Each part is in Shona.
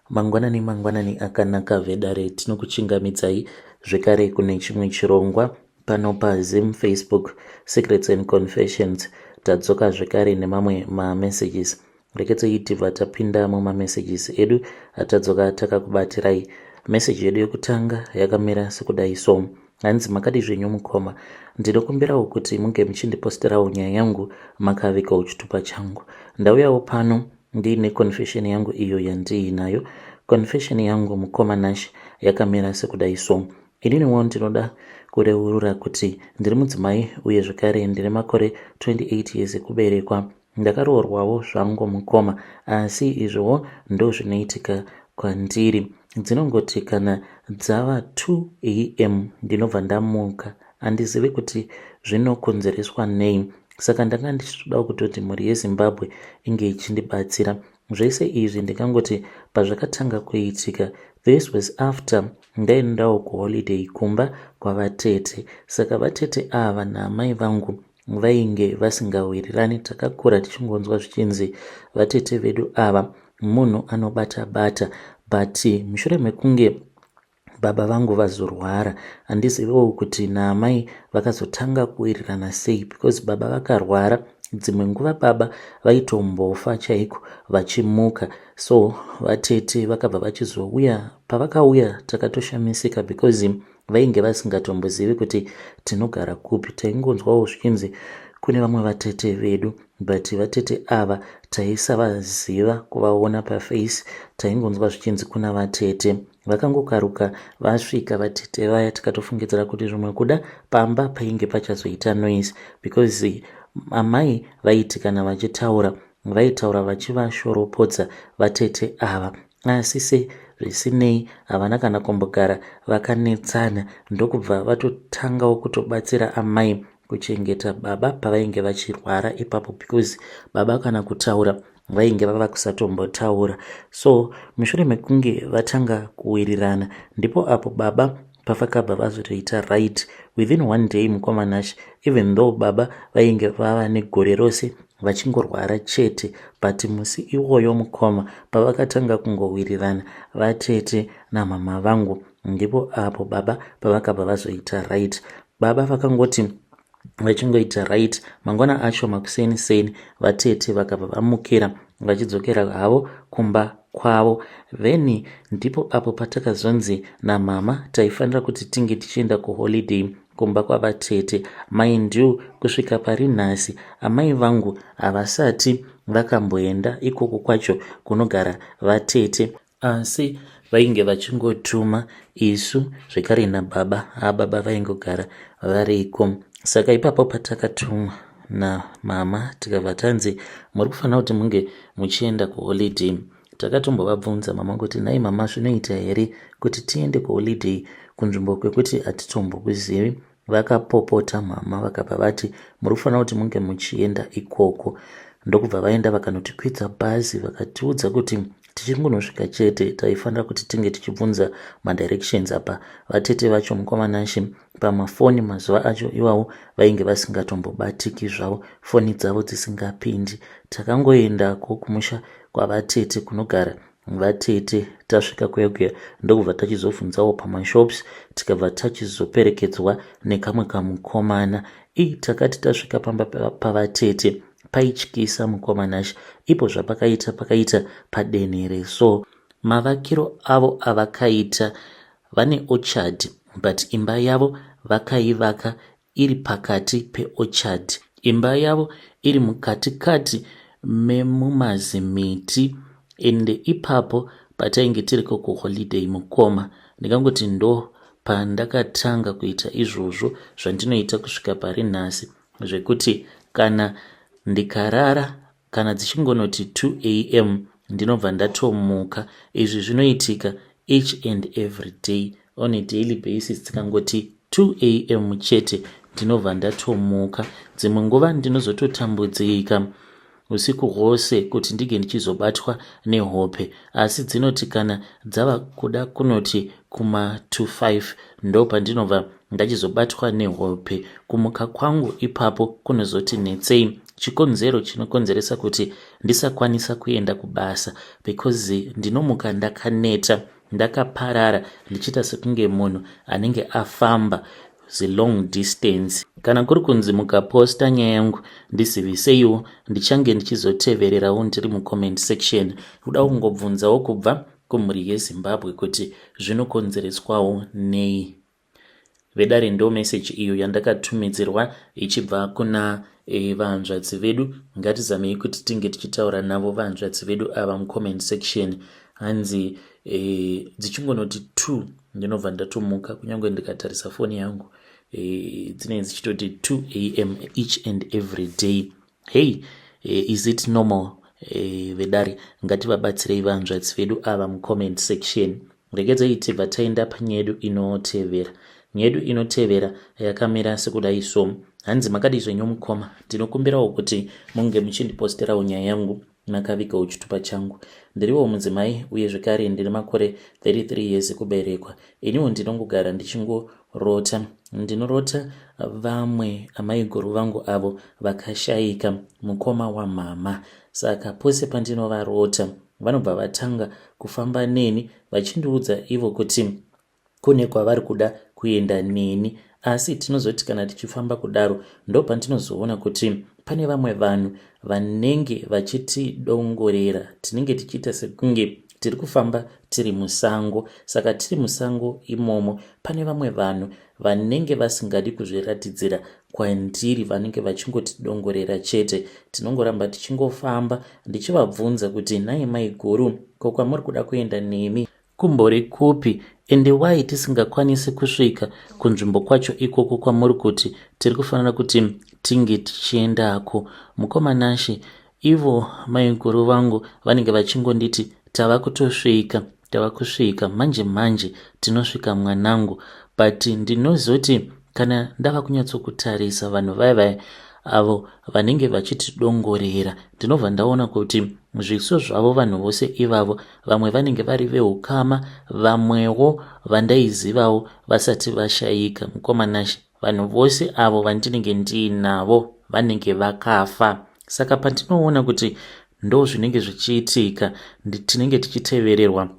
Mangwanani mangwanani akanaka vedare tinokuchingamidzai zvekare kune chimwe chirongwa pano paZim Facebook Secrets and Confessions. Tadzoka zvekare nemamwe mamessages. Rekedzei tibva tapinda mumamessages edu atadzoka takakubatirai. Message yedu yekutanga yakamira sekudai so. Hanzi makadi zvenyu mukoma. Ndinokumbirawo kuti munge muchindiposterawo nyaya yangu makavigawo chitupa changu. Ndauyawo pano Ndiine confession yangu iyo yandiinayo. Confession yangu mukoma Nash yakamira sekudai so. Ininiwo ndinoda kureurura kuti ndiri mudzimai uye zvekare ndine makore 28 years ekuberekwa. Ndakaroorwawo zvangu mukoma asi izvowo ndozvinoitika kwandiri. Dzinongoti kana dzava 2 am ndinobva ndamuka. Handizive kuti zvinokonzereswa nei. Saka ndanga ndichitodawo kutoti mhuri yeZimbabwe inge ichindibatsira. Zvese izvi ndingangoti pazvakatanga kuitika this was after ndaendawo kuholiday kumba kwavatete. Saka vatete ava naamai vangu vainge vasingawirirani takakura tichingonzwa zvichinzi vatete vedu ava munhu anobata bata but mushure mekunge baba vangu vazorwara handizivewo kuti naamai vakazotanga kuwirirana sei because baba vakarwara dzimwe nguva baba vaitombofa chaiko vachimuka so vatete vakabva vachizouya pavakauya takatoshamisika because vainge vasingatombozivi kuti tinogara kupi taingonzwawo zvichinzi kune vamwe vatete vedu but vatete ava taisavaziva kuvaona paface taingonzwa zvichinzi kuna vatete Vakangokaruka vasvika vatete vaya tikatofungidzira kuti zvimwe kuda pamba painge pachazoita noise because amai vaiti kana vachitaura vaitaura vachivashoropodza vatete ava asi se zvisinei havana kana kumbogara vakanetsana ndokubva vatotangawo kutobatsira amai kuchengeta baba pavainge vachirwara ipapo because baba kana kutaura vainge vava kusatombotaura so mushure mekunge vatanga kuwirirana ndipo apo baba pavakabva vazotoita right within one day mukoma Nash even though baba vainge vava negore rose vachingorwara chete but musi iwoyo mukoma pavakatanga kungowirirana vatete namama vangu ndipo apo baba pavakabva vazoita right baba vakangoti vachingoita right mangwana acho makuseni seni vatete vakabva vamukira vachidzokera havo kumba kwavo then ndipo apo patakazonzi namama taifanira kuti tinge tichienda kuholiday kumba kwavatete mind you kusvika pari nhasi amai vangu havasati vakamboenda ikoko kwacho kunogara vatete Asi vainge vachingotuma isu zvekare nababa, haa baba vaingogara variko. Saka ipapo patakatumwa namama tikabva tanzi muri kufanira kuti munge muchienda kuholiday. Takatombovabvunza mama kuti nhai mama zvinoita here kuti tiende kuholiday kunzvimbo kwekuti hatitombokuzivi. Vakapopota mama vakabva vati muri kufanira kuti munge muchienda ikoko. Ndokubva vaenda vakanotikwidza bhazi vakatiudza kuti tichingonosvika chete taifanira kuti tinge tichibvunza madirections apa vatete vacho mukoma Nashe pamafoni mazuva acho iwawo vainge vasingatombobatiki zvavo foni dzavo dzisingapindi. Takangoendako kumusha kwavatete kunogara Vatete tasvika kuya kuya ndokubva tachizobvunzawo pamashops tikabva tachizoperekedzwa nekamwe kamukomana. I takati tasvika pamba pavatete paityisa mukoma Nashe ipo zvapakaita pakaita padenhere so mavakiro avo avakaita vane orchard but imba yavo vakaivaka iri pakati peorchard. Imba yavo iri mukati kati memumazimiti ende ipapo patainge tiriko kuholiday mukoma ndingangoti ndo pandakatanga kuita izvozvo zvandinoita kusvika pari nhasi zvekuti kana ndikarara Kana dzichingonoti 2 am ndinobva ndatomuka. Izvi zvinoitika each and every day on a daily basis. Dzikangoti 2 am chete ndinobva ndatomuka. Dzimwe nguva ndinozototambudzika usiku hwose kuti ndige ndichizobatwa nehope asi dzinoti kana dzava kuda kunoti kuma to 5 ndopandinobva ndachizobatwa nehope. Kumuka kwangu ipapo kunozoti netsei. Chikonzero chinokonzeresa kuti ndisakwanisa kuenda kubasa because ndinomuka ndakaneta, ndakaparara, ndichiita sekunge munhu anenge afamba zilong distance. Kana kuri kunzi mukaposta nyaya yangu, ndiziviseiwo, ndichange ndichizotevererawo ndiri mucomment section. Kuda kungobvunzawo kubva kumhuri yeZimbabwe kuti zvinokonzereswawo nei. Vedare, ndo meseji iyo yandakatumidzirwa ichibva kuna vahanzvadzi vedu. Ngatizamei kuti tinge tichitaura navo vahanzvadzi vedu ava mucomment section. Hanzi dzichingonoti 2 ndinobva ndatomuka, kunyange ndikatarisa foni yangu dzinenge dzichitoti 2 am each and every day. Hey, is it normal? Vedare, ngativabatsirei vahanzvadzi vedu ava mucomment section. Regedzai tibva taenda panyaya yedu inotevera. Nyaya yedu inotevera yakamira sekudai so. Hanzi, "Makadii zvenyu mukoma? Ndinokumbirawo kuti munge muchindiposterawo nyaya yangu makavigawo chitupa changu. Ndiriwo mudzimai uye zvekare ndine makore 33 years ekuberekwa. Iniwo ndinongogara ndichingorota. Ndinorota vamwe amaiguru vangu avo vakashayika, mukoma wamama. Saka pose pandinovarota, vanobva vatanga kufamba neni vachindiudza ivo kuti kune kwavari kuda kuenda neni. Asi tinozoti kana tichifamba kudaro, ndopandinozoona kuti pane vamwe vanhu vanenge vachitidongorera. Tinenge tichiita sekunge tiri kufamba tiri musango. Saka tiri musango imomo, pane vamwe vanhu vanenge vasingadi kuzviratidzira kwandiri, vanenge vachingotidongorera chete. Tinongoramba tichingofamba, ndichivabvunza kuti, 'Nhai maiguru, ko kwamuri kuda kuenda nemi kumbori kupi? Ende why tisingakwanisi kusvika kunzvimbo kwacho ikoko kwamuri kuti tiri kufanira kuti tinge tichiendako?' Mukoma Nashe, ivo maiguru vangu vanenge vachingonditi, 'Tava kutosvika, tava kusvika manje manje, tinosvika mwanangu.' But ndinozoti kana ndava kunyatsokutarisa vanhu vaya vaya avo vanenge vachitidongorera, ndinobva ndaona kuti zviso zvavo, vanhu vose ivavo, vamwe vanenge vari veukama, vamwewo vandaizivawo vasati vashayika. Mukoma Nashe, vanhu vose avo vandinenge ndiinavo vanenge vakafa. Saka pandinoona kuti ndo zvinenge zvichiitika, tinenge tichitevererwa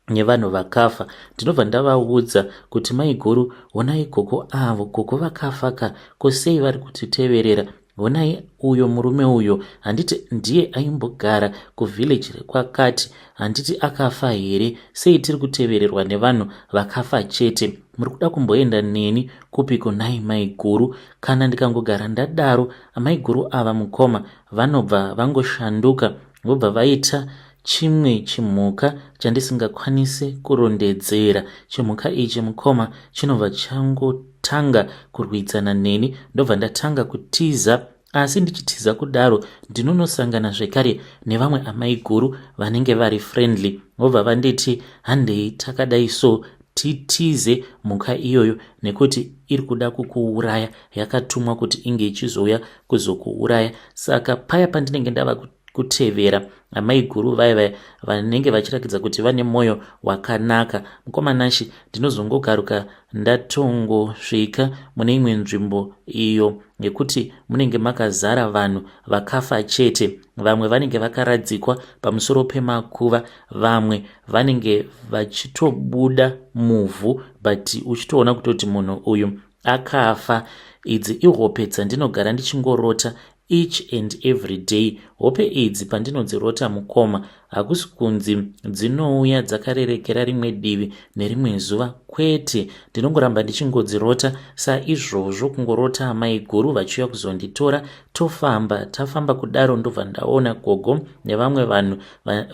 nevanhu vakafa, ndinobva ndavaudza kuti, 'Maiguru, honai gogo avo, gogo vakafa ka. Ko sei vari kutiteverera? Honai uyo murume uyo, handiti ndiye aimbogara kuvillage rekwakati? Handiti akafa here? Sei tiri kutevererwa nevanhu vakafa chete? Muri kuda kumboenda neni kupiko nhai maiguru?' Kana ndikangogara ndadaro, amaiguru ava, mukoma, vanobva vangoshanduka, vobva vaita chimwe chimhuka chandisingakwanisi kurondedzera. Chimhuka ichi, mukoma, chinobva changotanga kurwidzana neni, ndobva ndatanga kutiza. Asi ndichitiza kudaro, ndinonosangana zvekare nevamwe amaiguru vanenge vari friendly, vobva vanditi, 'Handei takadai so, titize mhuka iyoyo nekuti iri kuda kukuuraya, yakatumwa kuti inge ichizouya kuzokuuraya.' Saka paya pandinenge ndava kutevera amaiguru vaya vaya vanenge vachiratidza kuti vane mwoyo wakanaka, mukoma Nashe, ndinozongogaruka ndatongosvika mune imwe nzvimbo iyo yekuti munenge makazara vanhu vakafa chete. Vamwe vanenge vakaradzikwa pamusoro pemakuva, vamwe vanenge vachitobuda muvhu, but uchitoona kutoti munhu uyu akafa. Idzi ihope dzandinogara ndichingorota each and every day. Hope idzi pandinodzirota, mukoma, hakusi kunzi dzinouya dzakarerekera rimwe divi nerimwe zuva, kwete. Ndinongoramba ndichingodzirota saizvozvo, kungorota amai guru vachiuya kuzonditora, tofamba. Tafamba kudaro, ndobva ndaona gogo nevamwe vanhu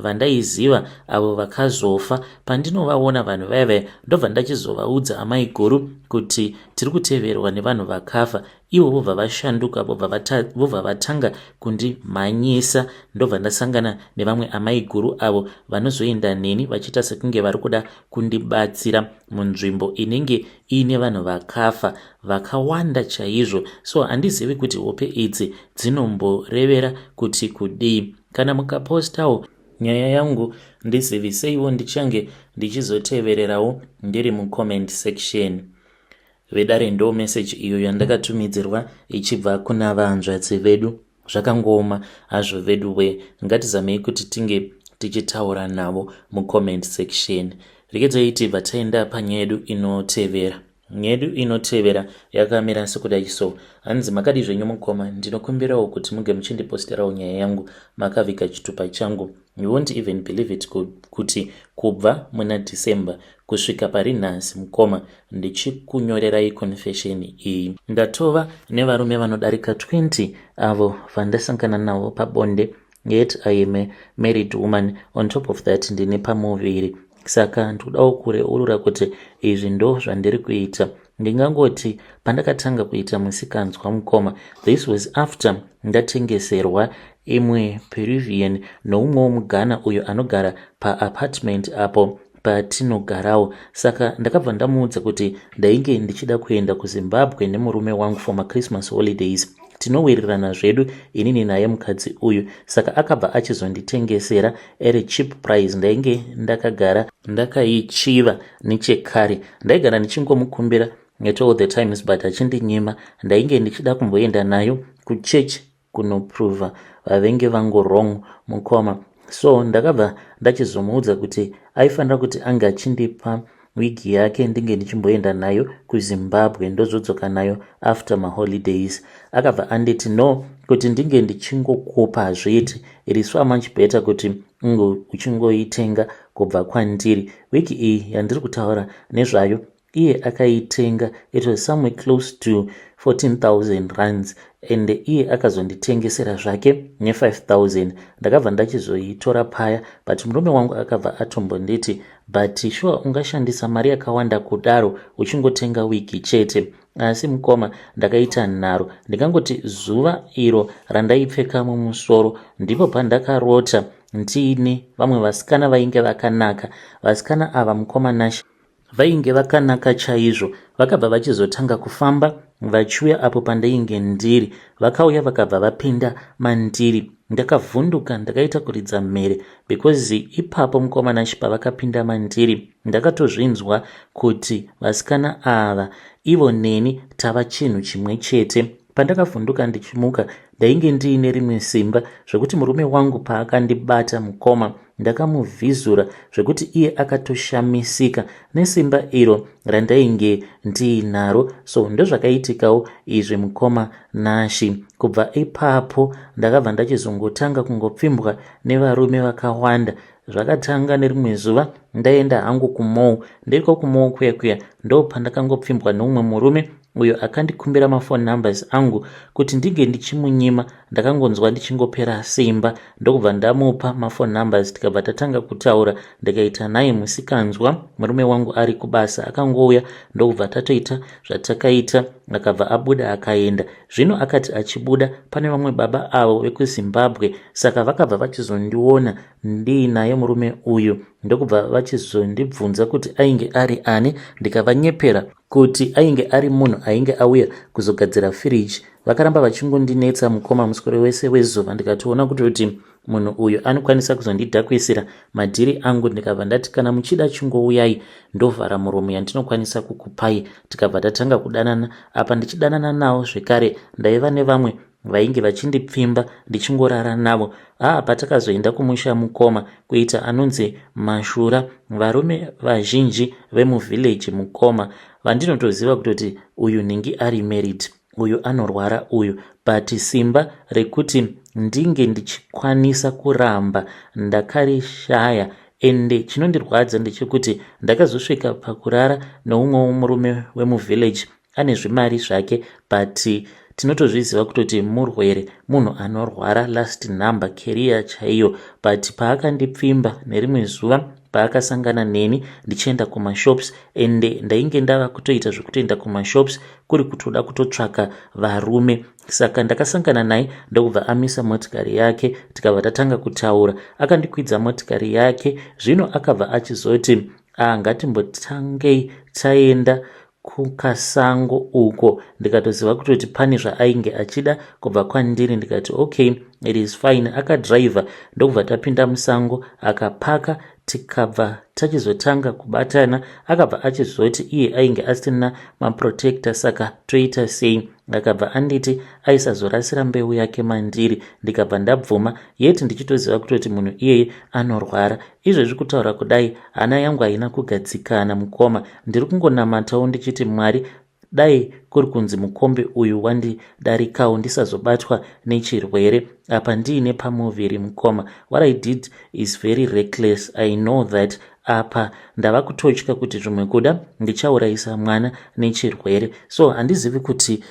vandaiziva avo vakazofa. Pandinovaona vanhu vaya vaya, ndobva ndachizovaudza amai guru kuti tiri kuteverwa nevanhu vakafa. Ivo vobva vashanduka, vobva vatanga kundimhanyisa. Ndobva ndasangana nevamwe amai guru avo vanozoenda neni vachiita sekunge vari kuda kundibatsira munzvimbo inenge iine vanhu vakafa vakawanda chaizvo. So handizivi kuti hope idzi dzinomborevera kuti kudii. Kana mukapostawo Nyaya yangu ndiziviseiwo ndichange ndichizotevererawo ndiri mucomment section. Vedare ndo message iyo yandakatumidzirwa ichibva kuna vahanzvadzi vedu. Zvakangooma hazvo veduwe, ngatizamei kuti tinge tichitaura navo mucomment section. Regedzai tibva taenda panyaya yedu inotevera. Nyaya yedu inotevera yakamira sekudai so. Hanzi makadi zvenyu mukoma, ndinokumbirawo kuti muge muchindiposterawo nyaya yangu makaviga chitupa changu. You won't even believe it kuti kubva muna December kusvika pari nhasi mukoma ndichikunyorerai confession iyi. Ndatova nevarume vanodarika 20 avo vandasangana navo pabonde yet I am a married woman. On top of that ndine pamuviri. Saka ndikudawo kureurura kuti izvi ndo zvandiri kuita. Ndingangoti pandakatanga kuita musikanzwa mukoma, this was after ndatengeserwa imwe Peruvian noumwewo muGhana uyo anogara paapartment apo patinogarawo. Saka ndakabva ndamuudza kuti ndainge ndichida kuenda kuZimbabwe nemurume wangu for machristmas holidays. Tinowirirana zvedu inini naye mukadzi uyu, saka akabva achizonditengesera at a cheap price. Ndainge ndakagara ndakaichiva nechekare, ndaigara ndichingomukumbira at all the times but achindinyima. Ndainge ndichida kumboenda nayo kuchurch kunoprova vavenge vangu wrong mukoma. So ndakabva ndachizomuudza kuti aifanira kuti ange achindipa wigi yake ndinge ndichimboenda nayo kuZimbabwe, ndozodzoka nayo after maholidays. Akabva anditi no, kuti ndinge ndichingokupa hazviiti, it is so much better kuti unge uchingoitenga kubva kwandiri. Wigi iyi yandiri kutaura nezvayo iye akaitenga, it was somewhere close to 14,000 rands and iye akazonditengesera zvake ne5000. Ndakabva ndachizoitora paya, but murume wangu akabva atombonditi, "But sure ungashandisa mari yakawanda kudaro uchingotenga wigi chete?" Asi mukoma, ndakaita nharo. Ndingangoti zuva iro randaipfeka mumusoro ndipo pandakarota ndiine vamwe vasikana vainge vakanaka. Vasikana ava mukoma Nashe vainge vakanaka chaizvo. Vakabva vachizotanga kufamba vachiuya apo pandainge ndiri. Vakauya vakabva vapinda mandiri. Ndakavhunduka, ndakaita kuridza mhere because ipapo mukoma Nashe pavakapinda mandiri ndakatozvinzwa kuti vasikana ava ivo neni tava chinhu chimwe chete. Pandakavhunduka ndichimuka, ndainge ndiine rimwe simba zvekuti murume wangu paakandibata mukoma, ndakamuvhizura zvekuti iye akatoshamisika nesimba iro randainge ndiinaro. So ndozvakaitikawo izvi mukoma Nashi. Kubva ipapo ndakabva ndachizongotanga kungopfimbwa nevarume vakawanda. Zvakatanga nerimwe zuva ndaenda hangu kumall. Ndiriko kumall kuya kuya ndo pandakangopfimbwa neumwe murume uyo akandikumbira mafone numbers angu kuti ndinge ndichimunyima. Ndakangonzwa ndichingopera simba, ndokubva ndamupa mafone numbers. Tikabva tatanga kutaura, ndikaita naye musikanzwa. Murume wangu ari kubasa, akangouya ndokubva tatoita zvatakaita. Akabva abuda akaenda. Zvino akati achibuda, pane vamwe baba avo vekuZimbabwe, saka vakabva vachizondiona ndiinaye murume uyu, ndokubva vachizondibvunza kuti ainge ari ani. Ndikavanyepera kuti ainge ari munhu ainge auya kuzogadzira firiji. Vakaramba vachingondinetsa mukoma muswero wese wezuva. Ndikatoona kuti munhu uyu anokwanisa kuzondidhakwisira madhiri angu. Ndikabva ndati, "Kana muchida chingouyai, ndovhara muromo yandinokwanisa kukupai." Tikabva tatanga kudanana. Apa ndichidanana navo zvekare ndaiva nevamwe vainge vachindipfimba ndichingorara navo. Aa, patakazoenda kumusha mukoma, kuita anonzi mashura. Varume vazhinji vemuvhileji mukoma vandinotoziva kutoti uyu nhingi ari married, uyu anorwara uyu, but simba rekuti ndinge ndichikwanisa kuramba ndakarishaya. Ende chinondirwadza ndechekuti ndakazosvika pakurara neumwewo murume wemuvhileji ane zvimari zvake, but tinotozviziva kutoti murwere, munhu anorwara, last number carrier chaiyo. But paakandipfimba nerimwe zuva paakasangana neni ndichienda kumashops, ende ndainge ndava kutoita zvekutoenda kumashops kuri kutoda kutotsvaka varume, saka ndakasangana naye ndokubva amisa motikari yake. Tikabva tatanga kutaura, akandikwidza motikari yake. Zvino akabva achizoti, "Ah, ngatimbotangei taenda kukasango uko." Ndikatoziva kutoti pane zvaainge achida kubva kwandiri. Ndikati, "Okay." It is fine. Akadriver ndokubva tapinda musango, akapaka, tikabva tachizotanga kubatana. Akabva achizoti iye ainge asina maprotector, saka toita sei? Akabva anditi aisazorasira mbeu yake mandiri, ndikabva ndabvuma, yet ndichitoziva kutoti munhu iyeye anorwara. Izvezvi kutaura kudai, hana yangu haina kugadzikana, mukoma. Ndiri kungonamatawo ndichiti, Mwari, dai kuri kunzi mukombe uyu wandidarikawo, ndisazobatwa nechirwere apa ndiine pamuviri. Mukoma, what I did is very reckless, I know that. Apa ndava kutotya kuti zvimwe kuda ndichaurayisa mwana nechirwere. So handizivi kuti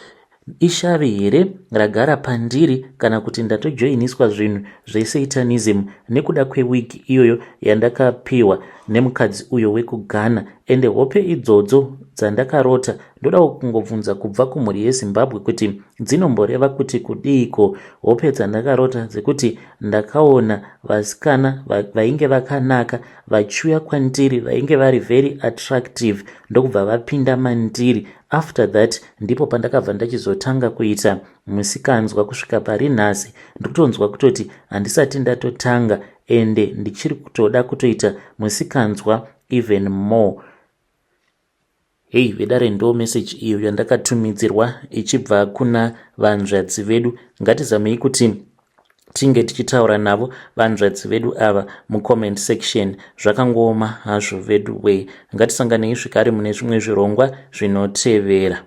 ishavi here ragara pandiri kana kuti ndatojoiniswa zvinhu zvesatanism nekuda kwewigi iyoyo yandakapiwa nemukadzi uyo wekuGhana. Ende hope idzodzo dzandakarota, ndodawo kungobvunza kubva kumhuri yeZimbabwe kuti dzinomboreva kuti kudiiko, hope dzandakarota dzekuti ndakaona vasikana vainge vakanaka vachiuya kwandiri, vainge vari very attractive, ndokubva vapinda mandiri. After that ndipo pandakabva ndachizotanga kuita musikanzwa kusvika pari nhasi. Ndikutonzwa kutoti handisati ndatotanga, ende ndichiri kutoda kutoita musikanzwa even more. Hei vedare, ndo meseji iyo yandakatumidzirwa ichibva kuna vanzvadzi vedu. Ngatizamei kuti tinge tichitaura navo vanzvadzi vedu ava mucomment section. Zvakangooma hazvo vedu wei. Ngatisanganei zvekare mune zvimwe zvirongwa zvinotevera.